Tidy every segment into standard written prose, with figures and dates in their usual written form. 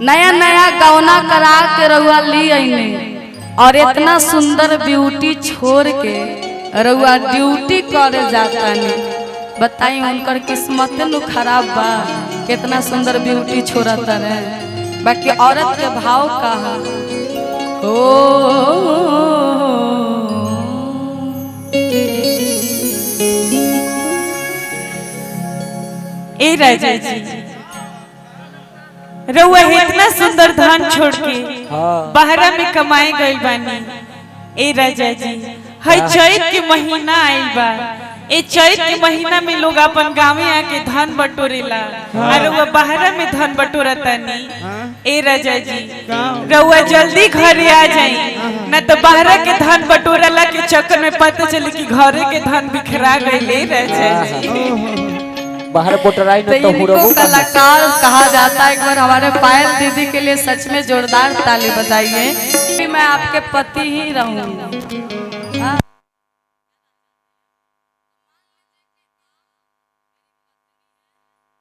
नया नया गौना करा के रउआ ली आईने और इतना सुंदर ब्यूटी छोड़ के रउआ ड्यूटी करे जाता ने। बताई उनकर किस्मत नु खराब बा, कितना सुंदर ब्यूटी छोड़ता रहे। बाकी औरत के भाव का है ओ ए राजा जी, रउआ इतना सुंदर धान छोड़ के बाहरा में कमाए गइल बानी। ए राजा जी, हई चैत के महीना आइल बा। ए चैत के महीना में लोग अपन गाँवे आके धान बटोरेला और रउआ बाहरा में धान बटोरतानी। ए राजा जी, रउआ जल्दी घरे आ जाई, न तो बाहरा के धान बटोरला के चक्कर में पता चली कि घरे के धान बिखरा गइल। ए राजा जी, बाहर बोटराई तो न तो इनको हुरबो। कलाकार कहा जाता है। एक बार हमारे पायल दीदी के लिए सच में जोरदार ताली बजाइए। मैं आपके पति ही रहूंगी। हाँ।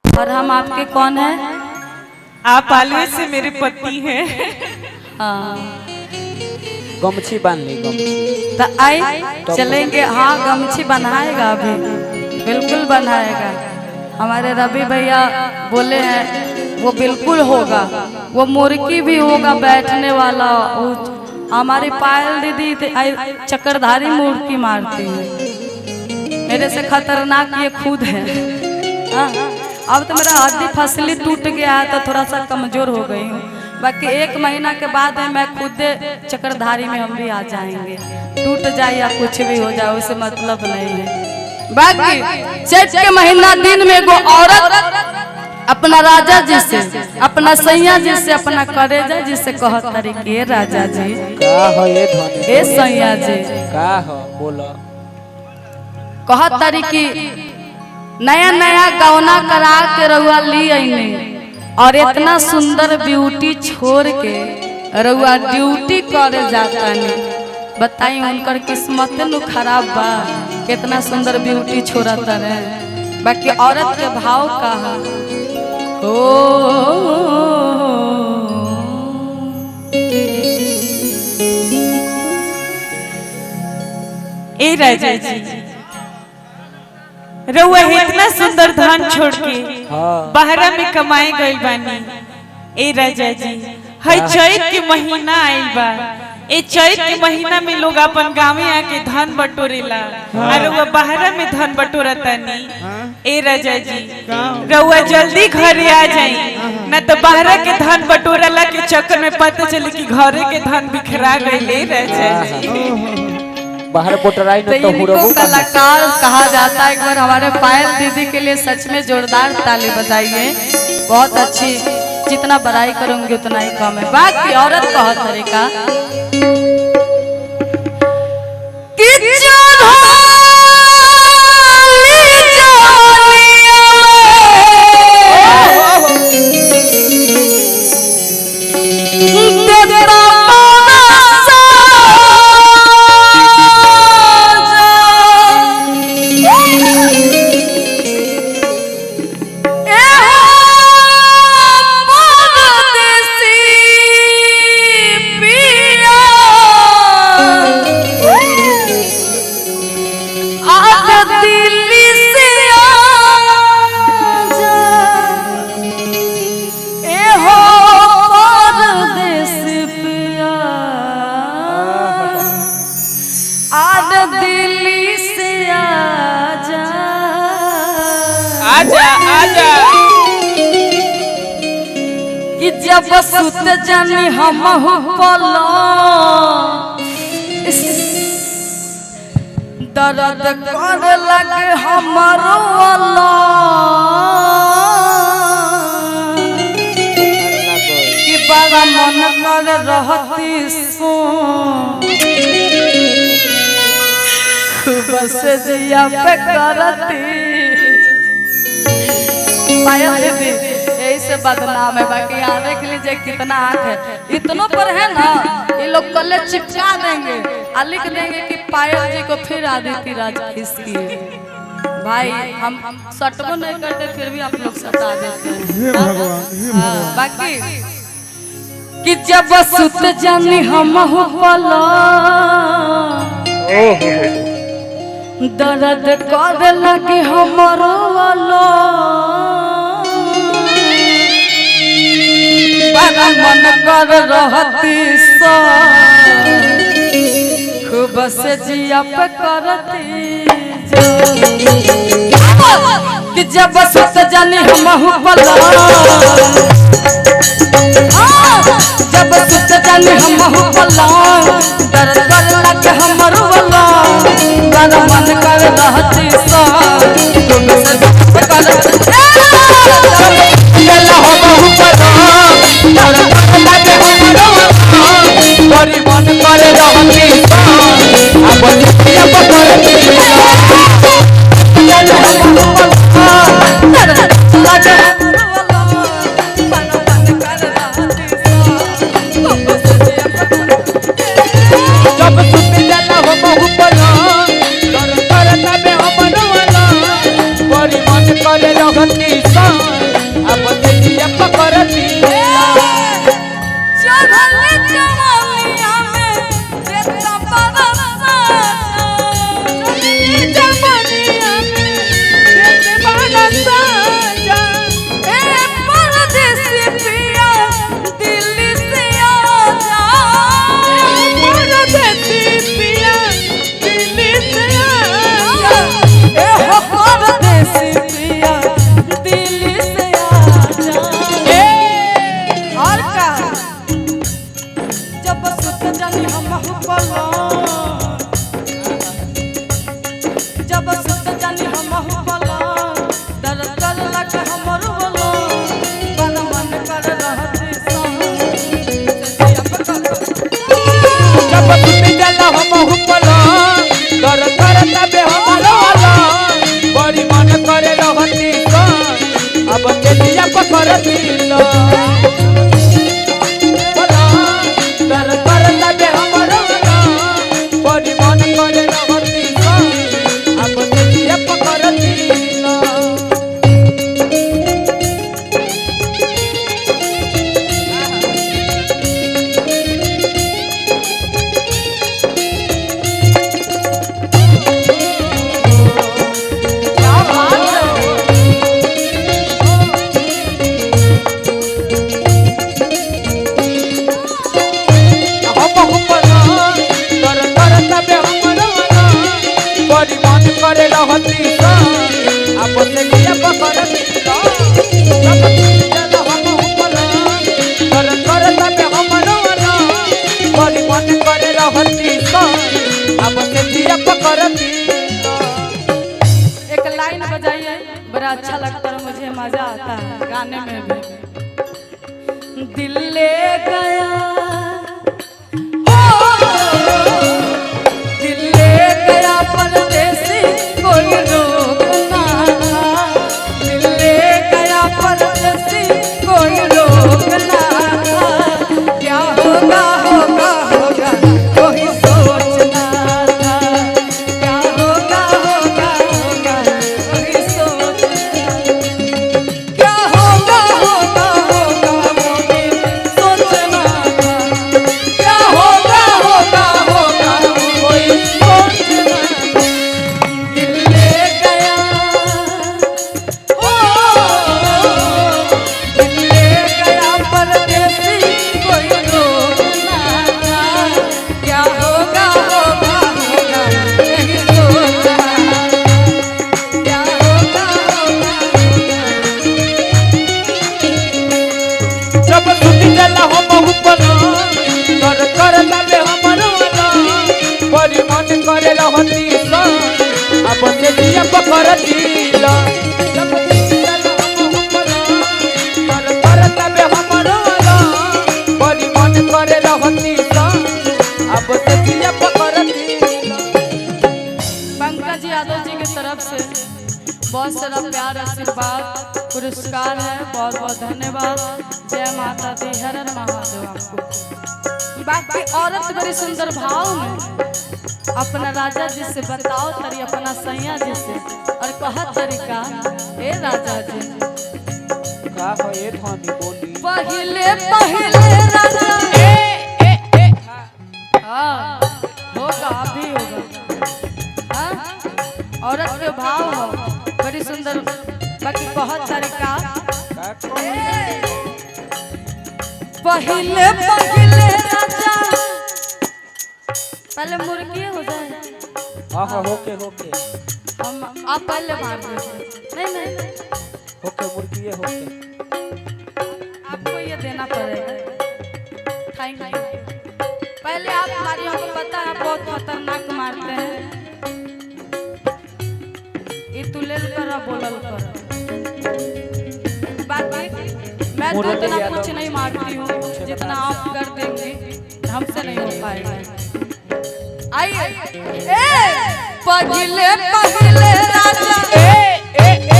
और हम आपके कौन हैं? आप आलू से मेरे पति हैं। हाँ। गमछी बांध ली, गमछी। तो आए चलेंगे। हाँ, गमछी बनाएगा अभी, बिल्कुल बनाएगा। हमारे रवि भैया बोले हैं वो बिल्कुल होगा। वो मुर्गी भी होगा बैठने वाला। वो हमारी पायल दीदी चक्रधारी मुर्गी मारती है, मेरे से खतरनाक ये खुद है। हाँ, अब तो मेरा हड्डी फसली टूट गया है तो थोड़ा सा कमजोर हो गई हूँ। बाकी एक महीना के बाद है मैं खुद चक्रधारी में हम भी आ जाएंगे। टूट जाए या कुछ भी हो जाए उसे मतलब नहीं है। बाकी चैत के महीना दिन में एगो औरत अपना राजा जी से, अपना सैया जी से, अपना करेजा जी से कहत तारी के राजा जी, का हो ये धनी, ए सैया जी, का हो बोलो। कहत तारी की नया नया गौना करा के रउआ ली आईने और इतना सुंदर ब्यूटी छोड़ के रउआ ड्यूटी करे जाता ने। बताई उनकर किस्मत नु खराब बा, कितना सुंदर ब्यूटी छोड़ता रहे। बाकी औरत के भाव का है ओ ए राजा जी, रउआ इतना सुंदर धान छोड़ के बाहरा में कमाए गइल बानी। ए राजा जी, हई चैत के महीना आइल बा। ए चैत के महीना में लोग अपन गाँवे आके धान बटोरेला और रउआ बाहरा में धान बटोरतानी। ए राजा जी, रउआ जल्दी घरे आ जाई, न तो बाहरा के धान बटोरला के चक्कर में पता चली कि घरे के धान बिखरा गइल। ए राजा जी, बाहर बोटराई तो न तो इनको हुरबो। कलाकार कहा जाता है। एक बार हमारे पायल दीदी के लिए सच में जोरदार ताली बजाइए। बहुत अच्छी, जितना बड़ाई करूंगी उतना ही कम है। बाकी औरत बहुत तरीका कि दिल्ली से आजा, ए हो परदेस पिया, आज दिल्ली से आजा, आजा आजा। कि जब सुत जानी हम पलंग दर्द कर लगे हमारो अल्लाह, कि बड़ा मन कर रहती सो खूब से जिया पे करती। पायल दीदी यही से बदनाम है। बाकी यहाँ देख लीजिए कितना आँख है, इतनों पर है ना ये लोग कल चिपका देंगे और लिख देंगे कि पायल जी को फिर आदित्य राज किसकी है। भाई हम सटबो नहीं करते फिर भी आप लोग सटा देते हैं। हे भगवान, हे हाँ, बाकी कि जब सुत जानी हम पला ओहो दर्द कर लगे हमरो वाला। बड़ा मन कर रहती सा खूब से जिया पे करती जो। कि जब सुत जानी हम पला, जब सुत जानी हम पला दर्द कर लगे हमरो वाला। बड़ा मन कर रहती सा खूब से जिया पे करती बड़ी मन करे रहती अब जिया पकड़ती। जब सुत जाला हो बहु पला दर कर तबे हम वाला। बड़ी मन करे रहती सा अब जिया पकड़ती। और का जब सुत जानी हम पला, जब सुत जानी हम पला दर्द कर लगे हमर वाला। बड़ा मन कर रहती सा जब सुत जाला हो बहु पला दर कर तबे हम वाला। बड़ी मन करे रहती सा अब जिया पकड़ती। दर कर तबे हम वाला। बड़ी मन करे रहती सा अब जिया पकड़ती। क्या बात है। हम पला दर कर तबे हम वाला। बड़ी मन करे रहती सा अब जिया पकड़ती। जब चल हम पला दर कर तबे हम वाला। बड़ी मन करे रहती सा अब जिया पकड़ती। एक लाइन बजाइए, बड़ा अच्छा लगता है मुझे, मजा आता है गाने में भी। दिल ले गया हो, दिल ले गया परदेसी कोई रोक ना था। दिल ले गया परदेसी कोई रोक ना था। क्या होगा होगा होगा कोई सोचना था। क्या होगा होगा होगा कोई सोचना। क्या होगा होगा होगा कोई सोचना था। क्या होगा होगा होगा कोई सोचना। दिल ले गया ओ, दिल ले गया परदेसी कोई रोकना था। क्या होगा होगा होगा नहीं सोचना। क्या होगा होगा होगा। जब सुत जाला हो बहु पला दर कर तबे हम वाला। बड़ी मन करे रहती सा अब जिया पकड़ती। जब सुत जाला हो बहु पला दर कर तबे हम वाला। बड़ी मन करे रहती सा अब जिया पकड़ती। पंकज यादव जी की तरफ से बहुत सारा प्यार आशीर्वाद पुरस्कार है, बहुत बहुत धन्यवाद। जय माता दी, हर हर महादेव। आपको बाकी औरत बड़े सुंदर भाव में अपना राजा जी से बताओ तरी, अपना सैया जी से, और कहा तरीका हे राजा जी का हो ये धनी बोली पहले पहले राजा हाँ होगा, अभी होगा। हाँ औरत के भाव हो बड़ी सुंदर, बाकी बहुत तरीका। पहले पहले राजा पहले मुर्गी हो जाए। हाँ हाँ होके होके हम आप पहले मार दीजिए। नहीं नहीं होके मुर्गी होके आपको ये देना पड़ेगा। Thank you. पहले आप मारिए, हमको पता है बहुत खतरनाक मारते हैं। ये तुलेल कर बोलल कर। बाकी मैं तो इतना कुछ नहीं मारती हूँ जितना आप कर देंगे, हमसे नहीं हो पाएगा। आइए ए पगले पगले राजा ए ए ए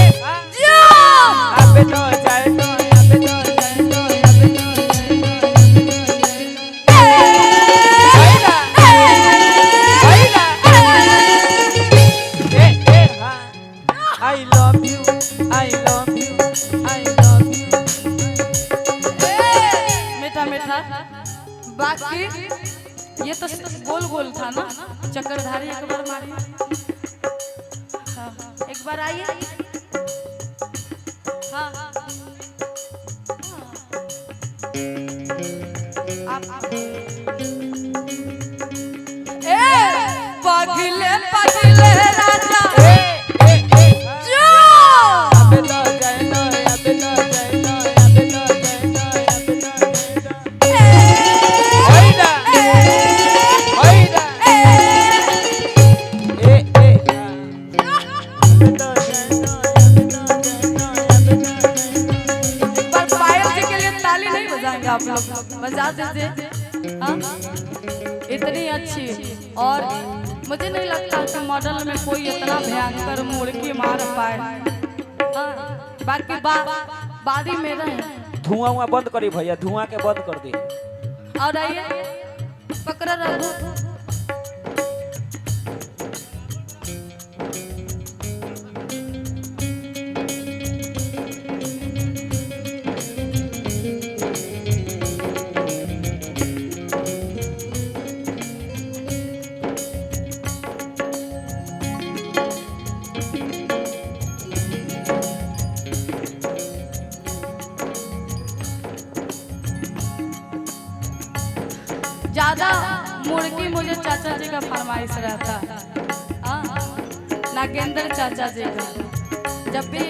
जा अबे तो जाए तो अबे तो जाए तो अबे तो जाए ए ए हां I love you I love you I love you. मीठा मीठा। बाकी ये तो गोल गोल था ना, चक्रधारी एक बार मारिए। हाँ, एक बार आइए। हाँ आप ए पगले पगले राजा ए ए ए जा अबे तो जाए तो अबे तो जाए तो अबे तो जाए तो अबे तो जाए तो ओइदा ओइदा ए ए अबे तो जाए तो अबे तो जाए तो अबे तो जाए। एक बार पायल जी के लिए ताली नहीं बजाएंगे आप लोग? बजा दीजिए। हाँ इतनी अच्छी, और मुझे नहीं लगता कि मॉडल में कोई इतना भयंकर मुर्गी मार पाए। हाँ, बाकी बारी मेरा है। धुआं उआ बंद करी भैया, धुआं के बंद कर दे। और आइए पकड़ा रघु। ज्यादा मुर्गी मुझे चाचा जी का फरमाइश रहता है। हाँ, नागेंद्र चाचा जी का जब भी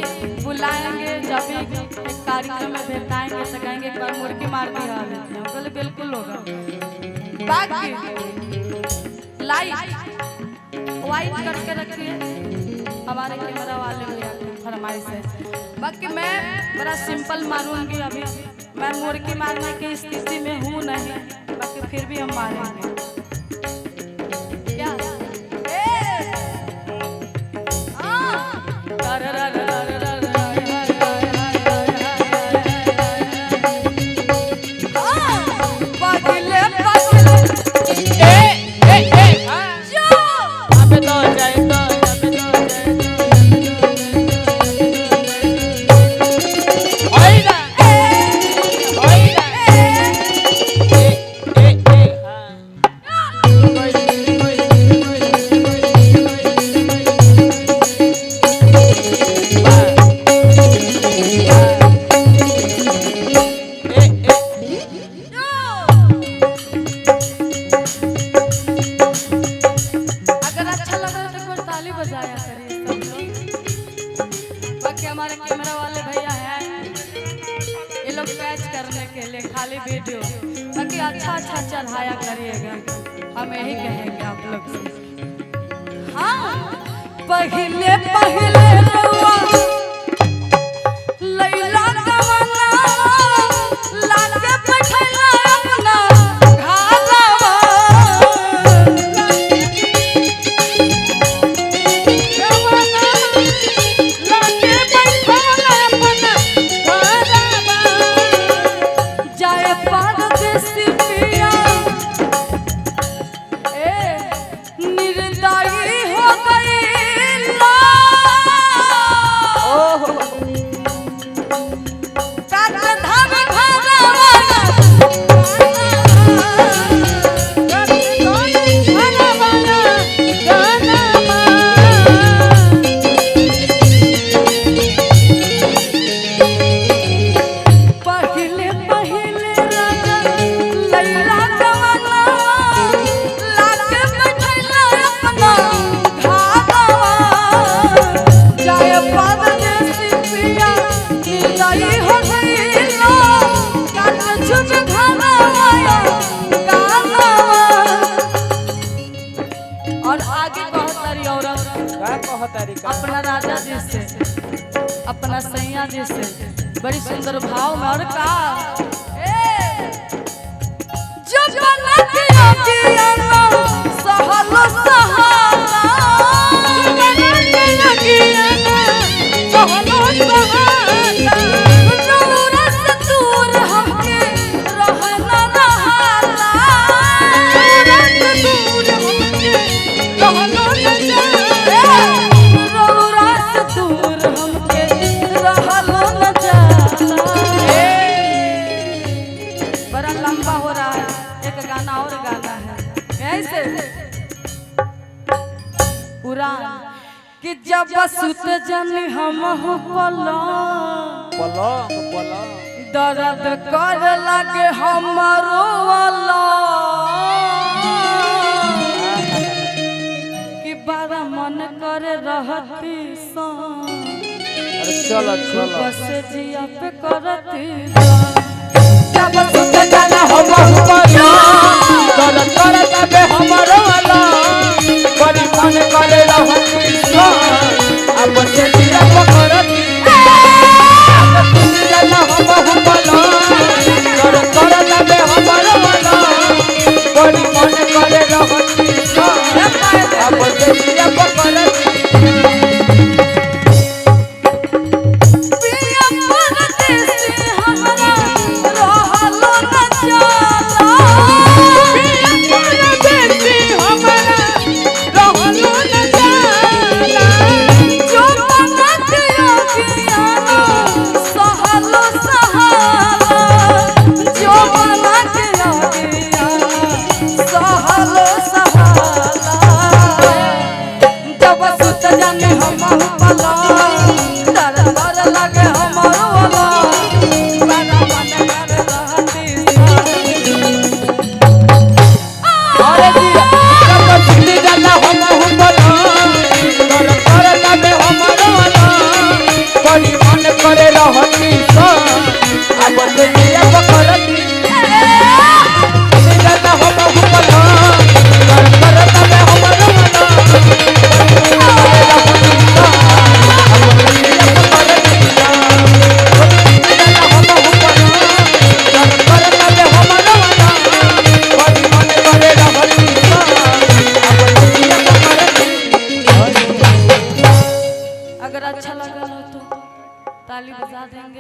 बुलाएंगे, जब भी एक कार्यक्रम में भेटाएंगे तो कहेंगे एक बार मुर्गी मार दिया हम। बोले बिल्कुल होगा। बाकी लाइट वाइट करके रखिए, हमारे कैमरा वाले भैया की फरमाइश है। बाकी मैं बड़ा सिंपल मारूंगी। अभी मैं मुर्गी मारने की स्थिति में हूँ नहीं, बाकी फिर भी हम मारेंगे। क्या पगले पगले ए ए ए अबे तो जाए तो अबे तो जाए तो ओइदा ओइदा ए ए ए हां कोई कोई कोई कोई ए ए अगर अच्छा लगा तो एक बार ताली बजाया करिए सब लोग। बाकी हमारे कैमरा वाले भैया हैं, ये लोग कैच करने के लिए खाली वीडियो। बाकी अच्छा अच्छा चढ़ाया करिएगा, हम यही कहेंगे आप लोग से। हाँ पहले पहले रउआ लैला गवना लाके बैठला अपना घालवा। जाए परदेसी पिया ए निर्दयी हो गई ला। ओहो काट धर घरवा। जी से बड़ी सुंदर भाव में और का जब बनत अगियाना सहलो सहाला रौरा से दूर हमके रहना रहाला रौरा से दूर हमके रहलो न जाला। बड़ा लंबा हो रहा है, एक गाना और गाना है कैसे पुरान कि जब सुत जन हम पलंग पलंग पलंग दर्द कर लगे हमारो वाला कि बड़ा मन कर रहती सा अरे चलो चलो बस जिया पे करती जब सुत जाना हम पलंग तर तर तबे हमरो वाला बड़ी मन करे रहती सन अब से दिया पकड़ती जब सुत जाना हम पलंग तर तर तबे हमरो वाला बड़ी मन करे रहती सन अब से दिया पकड़ती पिया परदेसी हमरा रहलो न जाला जो बनत अगियाना सहलो सहाला जो बनत अगियाना सहलो सहाला जब सुत जाने हम पला डर डर लगे हमरो वाला बड़ा मन कर रहती अरे जिया जब सुत जाना हम पलंग तर तर तबे हमरो वाला बड़ी मन करे रहती सन अब से दिया पकड़ती जाना हम पलंग तर तर तबे हमरो वाला बड़ी मन करे रहती सन अब से दिया पकड़ती जाना हम पलंग तर तर तबे हमरो वाला बड़ी मन करे रहती सन अब से दिया पकड़ती अगर अच्छा लगा हो तो ताली बजा देंगे।